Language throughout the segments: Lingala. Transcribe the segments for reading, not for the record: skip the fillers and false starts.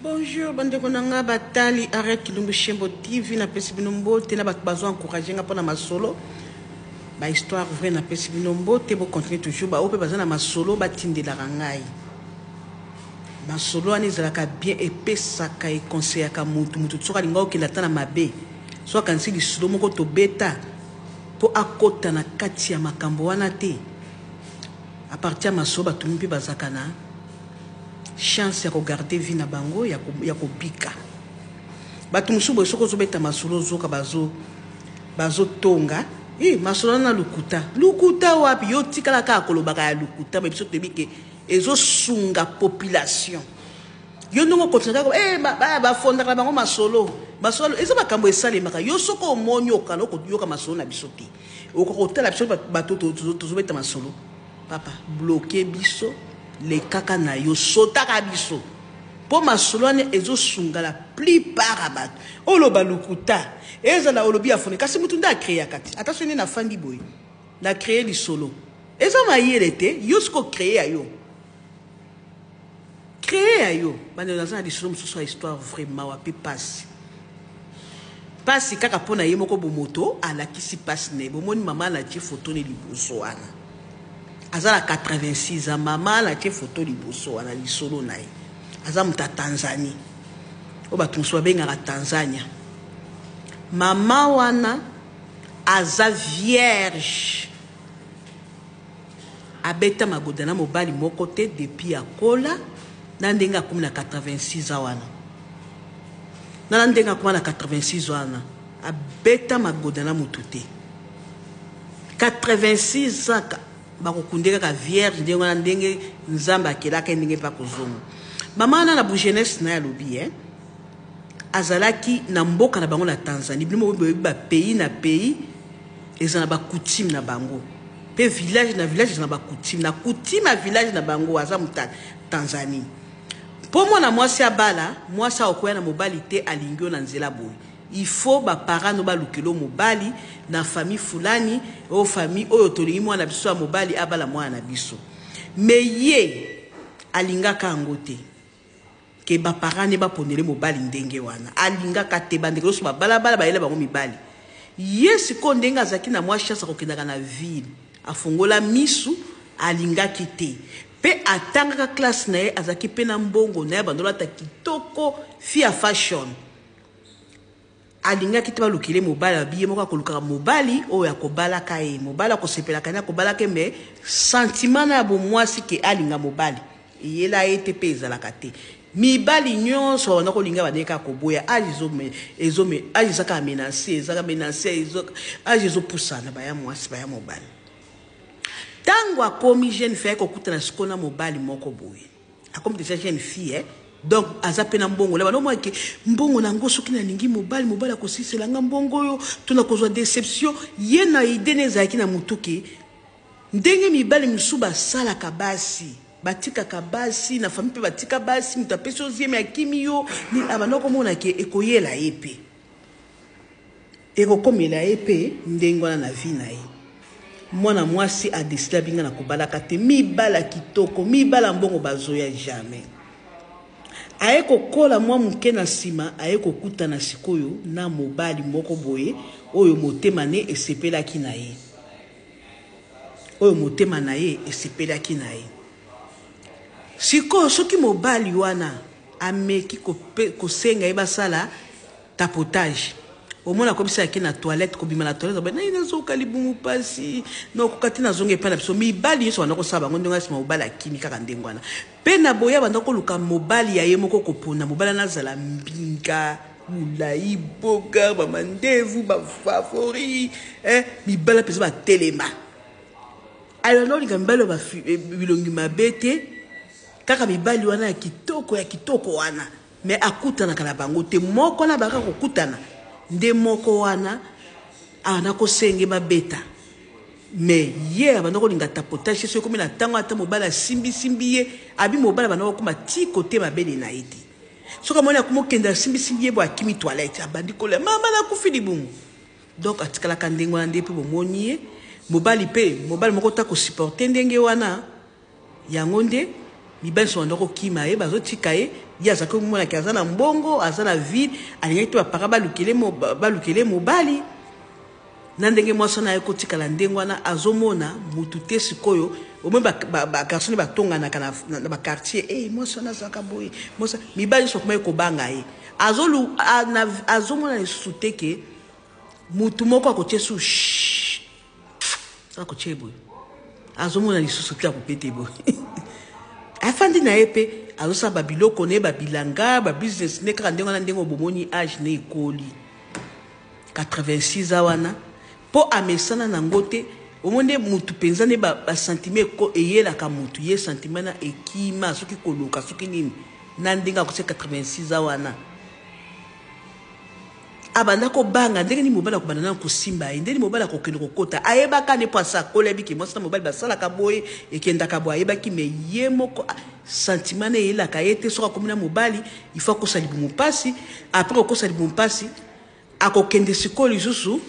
Bonjour bandeko na nga batali arrête Kilumbu Shembo TV napesi bino mbote na bato bazo encourager nga mpona masolo ba histoire vraie napesi bino mbote bo continuer toujours ba oyo mpe baza na masolo batindelaka ngai masolo wana ezalaka bien epesaka ekonseyaka motu motu soki alinga okende ata na mabe soki akanisi lisolo moko tobeta mpo akota na kati ya makambo wana te a partir ya masolo bato mpe bazalaka na chance ya ko garder vie na bango ya kobika. Bato mosusu boye soki ozobeta masolo ozoka bazo bazotonga eh, masolo wana lokuta lokuta wapi yo tikala kaka kolobaka ya lokuta me biso toyebi ke ezosunga population yo ndenge okontinue kaka eh, bafondaka na bango masolo masolo eza makambo esalemaka yo soki omoni okana okoyoka masolo na biso te okoka kotala biso bato tozobeta masolo Papa bloque biso lekaka na yo sotaka biso po masolo wana ezo sunga la plupart ya bato oloba lokuta ezala olobi ya fone kasi mutu nde acreaka te ata soki nde nafandi boye na cree lisolo eza mayele te yo siko cree ya yo cree ya yo bandeko naza na lisolo mosusu ya histoire vrai mawa mpe pasi pasi kaka mpo na ye moko bomoto alakisi pasi na ye bomoni mama alatie foto ne liboso wana aza na 86 ans mama alatie foto liboso wana lisolo na ye aza moto ya tanzanie oyo bato mosusu babengaka tanzania mama wana aza vierge Abeta magoda na mobali moko te depuis akola na ndenge akomi na 86 ans wana. Na na ndenge akoma na 86 wana abeta magoda na mutu te. 86 ans bakokunde kaka vierge ndenge wana ndenge Nzambe akelaka ye ndenge mpe akozonga. Mama wana na bujeunesse na ye alobi eh, azalaki na mboka na bango na Tanzanie. Bino moko boyebi ba pays na pays eza na ba coutume na bango pe village na village eza na ba coutume na coutume ya village na bango aza moto ya Tanzanie mpo mwana mwasi abala mwasi akoya na mobali te alingi yo na nzela boye il faut ba parents no balukela mobali na famille fulani oyo famille oyo tolingi mwana biso ya mobali abala mwana na biso mais ye alingaka yango te ke ba parents ne baponele mobali ndenge wana alingaka te bandeko nyonso babalabala bayela bango mibali ye sikoyo ndenge azalaki na mwa chance akokendaka na ville afongola misu alingaki te mpe atangaka classe na ye azalaki mpe na mbongo na ye bandolata kitoko fille ya fashion Alingaki te balukela ye mobali alobi ye moko akolukaka mobali oyo akobalaka ye mobali akosepelaka ne akobalaka ye mais sentiment na ya bomwasi ke alinga mobali eyela ye te mpe ezalaka te mibali nyonso babanda kolinga bandeki kaka koboya age ezo age eza kaka menace ezaka menace age ezopusana baya mwasi baya mobali ntango akomi jeune fille kokutana sikoyo na mobali moko boye akomi deja jeune fille eh? donc aza mpe na mbongo na bano ke mbongo na yango soki nalingi mobali mobali akosisela nga mbongo oyo to nakozwa deception ye na ide ne ezalaki na motu ke ndenge mibali mosusu basalaka basi batikaka basi na famille mpe batika basi moto apesi yo zemi akimi yo abanda komona ke ekoyela ye mpe Ekokomela ye pe ndenge wana na vie na ye. Mwana mwasi a decide abi nga nakobalaka te. Mibala kitoko, mibala mbongo bazoya jamais. Aye kokola mwa moke na nsima aye kokutana sikoyo na mobali moko boye oyo motema ne esepelaki na ye. Oyo motema na ye esepelaki na ye. Sikoyo soki mobali wana ameki kosenga ye basala tapotage omona akomisa ake na toilette kobima na toilette abe naye nazoka libumu pasi nakoka te nazonga epai na biso mibali nyonso banda kosala bango ndenge nsima mobali akimi kaka ndenge wana mpe na boya banda koluka mobali ya ye moko kopona mobali wana azala mbinga molai bogar bamandevu bafavori eh, mibali mpenza batelema alanda olinga mibali oyo eh, bilongi mabe te kaka mibali wana ya kitoko ya kitoko wana Mais akutanaka na bango te moko na baka kokutana nde moko wana abanda kosenge babeta mais ye abanda kolinga tapotage soki ekomi na ntango ata mobali asimbisimbi ye abi mobali abanda kokoma ti kote mabele na ye te soki amoni akoma okende asimbisimbi ye bo akimi toilette abandi kolela mama nakufi libumu donc atikalaka ndenge wana nde mpe bomoni ye mobali mpe mobali moko ta kosupporte ndenge wana Yango nde Mibali nyonso banda kokima ye, bazotika ye. Ye azalaki komona ke aza na mbongo, aza na ville, alingaki te bapara balukele mobali. Na ndenge mwasi wana aye kotikala ndenge wana, azomona mutu te. Sikoyo omoni bagarçon ba batonganaka na baquartier, e mwasi wana azalaka boye, mwasi mibali nyonso bakomaki kobanga ye. Azomona lisusu te ke mutu moko akotie su, akotie boye, azomona lisusu te, akopete boye. Afandi na ye mpe azosala babiloko na ye, babilanga, babusiness nde kaka ndenge wana. Ndenge obomoni age ne ekoli 86 a wana, mpo amesana nango te. Omoni nde mutu mpenza nde basentiment eyelaka mutu ye, sentiment na ekima, soki koluka, soki nini, na ndenge akotia 86 a wana, abanda kobanga ndenge nini mobali akobanda nano kosimba ye, ndenge nini mobali akokende kokota. Ayebaka ne mpo asa akola, ayebiki mwasi na mobali basalaka boye, ekendaka boye, ayebaki. Me ye moko sentiment na eyelaka ye te. Soki akomi na mobali, il faut akosa libumu mpasi. Après kokosa libumu mpasi, akokende sikoyo lisusu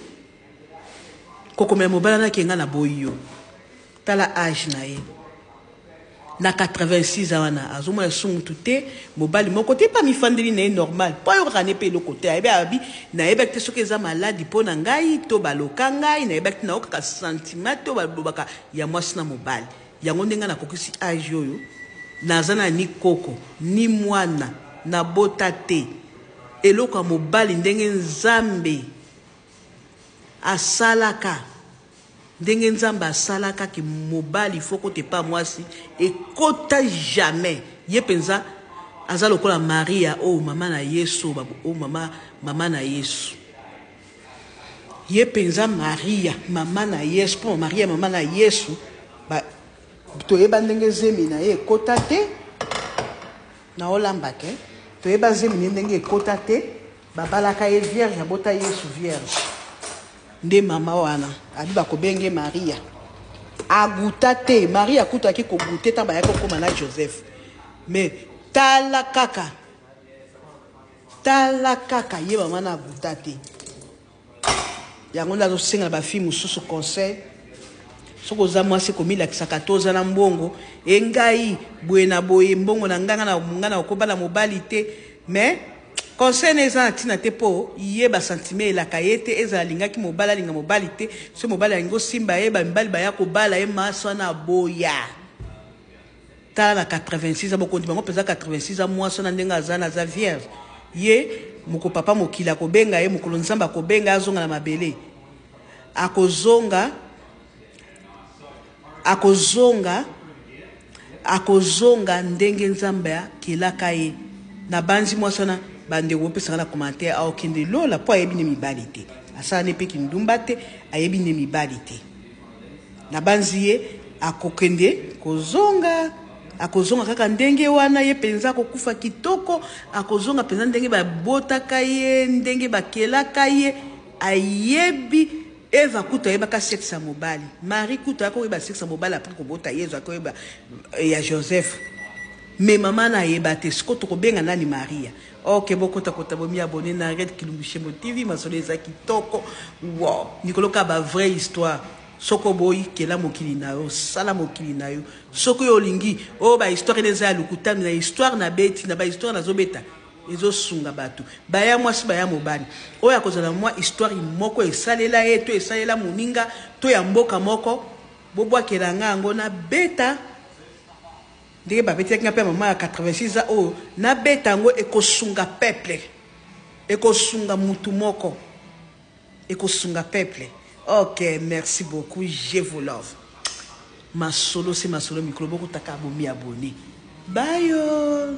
kokomela mobali wana akenga na boyi yo. Tala age na ye na 86 wana, azomona su mutu te, mobali moko te, mpe mifandeli na ye normal, mpo ayokaka ne mpe eloko te. Ayebi, abi nayebaki te soki eza maladi mpo na ngai to baloka ngai, nayebaki te, nayokaka sentiment to balobaka ya mwasi na mobali. Yango ndenge nakokisi age oyo, naza na ni koko ni mwana, nabota te. Eloko ya mobali, ndenge Nzambe asalaka, ndenge Nzambe asalaka ke mobali fo kota epa mwasi, ekota jamais. Ye mpenza aza lokola Maria oyo mama na Yesu, oyo mama na Yesu. Ye mpenza Maria mama na Yesu, mpo Maria mama na Yesu toyeba ndenge zemi na ye ekota te. Naolamba ke toyeba zemi ne ndenge ekota te, babalaka ye vierge, abota Yesu vierge. Nde mama wana abi bakobenge Maria aguta te. Maria akutaki kogute ntango bayaki kokóma na Joseph. Mais tala kaka, tala kaka ye mama na aguta te. Yango nde azosenga na bafille mosusu conseil: soki oza mwasi, komilakisaka te oza na mbongo. E ngai boye na boye, mbongo na ngai, nga na okobala mobali te. Mais conseil na eza na ntina te, mpo ye basentiment elaka ye te. Ezala alingaki mobali, alinga mobali te, soki mobali alingi osimba ye, bamibali baya kobala ye, maso wana aboya. Tala na 86 bokondi bango mpenza 86 mwasi wana ndenge aza na aza vierge. Ye moko papa mokili akobenga ye, mokolo Nzambe akobenga azonga na mabele, akozonga, akozonga, akozonga ndenge Nzambe akelaka ye. Na banzi mwasi wana, bandeko bopesaka na commentaire, aokende lola mpo ayebi nde mibali te, asala ne mpe kindumba te, ayebi nde mibali te. Na banzi ye akokende kozonga, akozonga kaka ndenge wana. Ye mpenza akokufa kitoko, akozonga mpenza ndenge babotaka ye, ndenge bakelaka ye. Ayebi Eva kutu ayebaka sexe ya mobali, Marie kutu ayaka koyeba sexe ya mobali après kobota Yezu, akoyeba ya Joseph, mais mama na ayeba te. Sikoyo tokobenga nani? Maria. Ok, bokotakota, bomi abonner na Red Kilumbushembo TV. Masolo eza kitoko. Wow, nikolo kaka ba vraie histoire. Soki oboyi, kela mokili na yo, sala mokili na yo. Soki oyo olingi oyo bahistoire ene eza ya lokutami na histoire na beti na bahistoire nazobeta, ezosunga bato baya mwasi, baya mobali, oyo akozala mwa histoire moko esalela ye to esalela moninga to ya mboka moko, bobwakela nga yango, nabeta ndenge babetelaki nga mpe mama ya 86 ans oyo. Nabeta yango, ekosunga peuple, ekosunga mutu moko, ekosunga peuple. Ok, merci beaucoup, je vous love. Masolo se masolo, mikolo bokotaka, bomi abonner bayo.